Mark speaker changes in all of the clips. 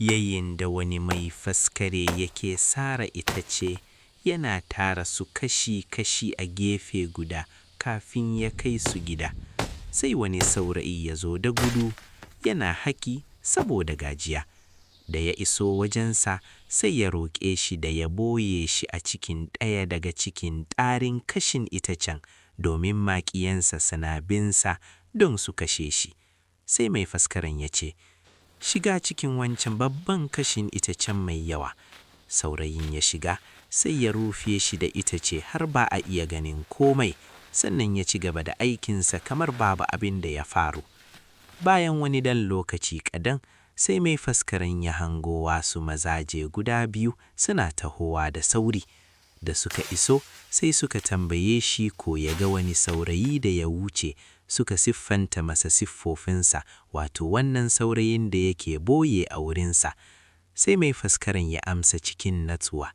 Speaker 1: Yayin da wani mai faskare yake sara itace, yana tara su kashi-kashi a gefe guda kafin ya kai su gida. Sai wani saurayi ya zo da gudu, yana haki saboda gajiya. Da ya iso wajensa, sai ya roƙe shi da ya boye shi a cikin ɗaya daga cikin tarin kashin itacen domin maƙiyansa suna binsa don su kashe shi. Sai mai faskaren ya ce, "Shiga cikin wancan babban kashin itacen mai yawa." Saurayin ya shiga, sai ya rufe shi da itace har ba a iya ganin komai, sannan ya ci gaba da aikinsa kamar babu abin da ya faru. Bayan wani dan lokaci kaɗan, sai mai faskaren ya hango wasu mazaje guda biyu suna tahowa da sauri. Da suka iso, sai suka tambaye shi ko ya ga wani saurayi da ya wuce, suka siffanta masa siffofinsa, wato wannan saurayin da yake boye a wurinsa. Sai mai faskaren ya amsa cikin natsuwa,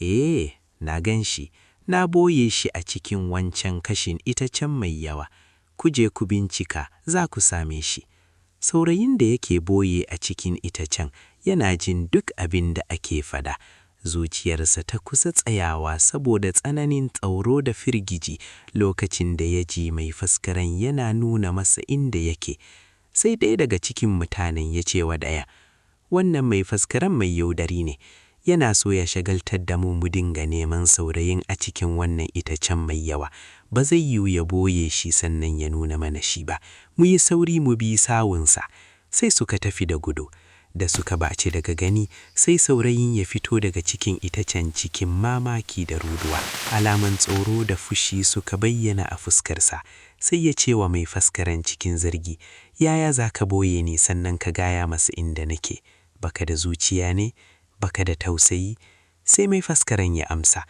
Speaker 1: "Eh, na gan shi, na boye shi a cikin wancan kashin itacen mai yawa. Ku je ku bincika, za ku same shi." Saurayin da yake boye a cikin itacen yana jin duk abin da ake fada. Zuciyarsa ta kusa tsayawa saboda tsananin tsoro da firgici lokacin da ya ji mai faskaren yana nuna masa inda yake. Sai ɗaya daga cikin mutanen ya ce wa ɗaya, "Wannan mai faskaren mai yaudari ne, yana so ya shagaltar da mu mu dinga neman saurayin a cikin wannan itacen mai yawa. Ba zai yiwu ya boye shi sannan ya nuna mana shi ba. Mu yi sauri mu bi sawunsa." Sai suka tafi da gudu. Da suka bace daga gani, sai saurayin ya fito daga cikin itacen cikin mamaki da ruduwa. Alaman tsoro da fushi suka bayyana a fuskarsa. Sai ya ce wa mai faskaren cikin zargi, "Yaya za ka boye ni sannan ka gaya masa inda nake? Baka da zuciya ne? Baka da tausayi?" Sai mai faskaren ya amsa,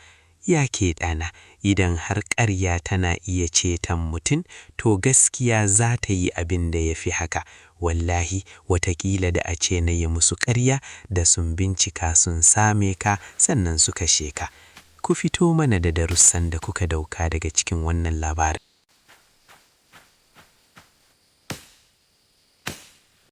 Speaker 1: "Ya ke ɗana, idan har ƙarya tana iya ceton mutum, to gaskiya za ta yi abin da ya fi haka. Wallahi, watakila da a ce na yi musu ƙarya, da sun bincika sun same ka sannan su kashe ka." Ku fito mana da darussan da kuka dauka daga cikin wannan labarin.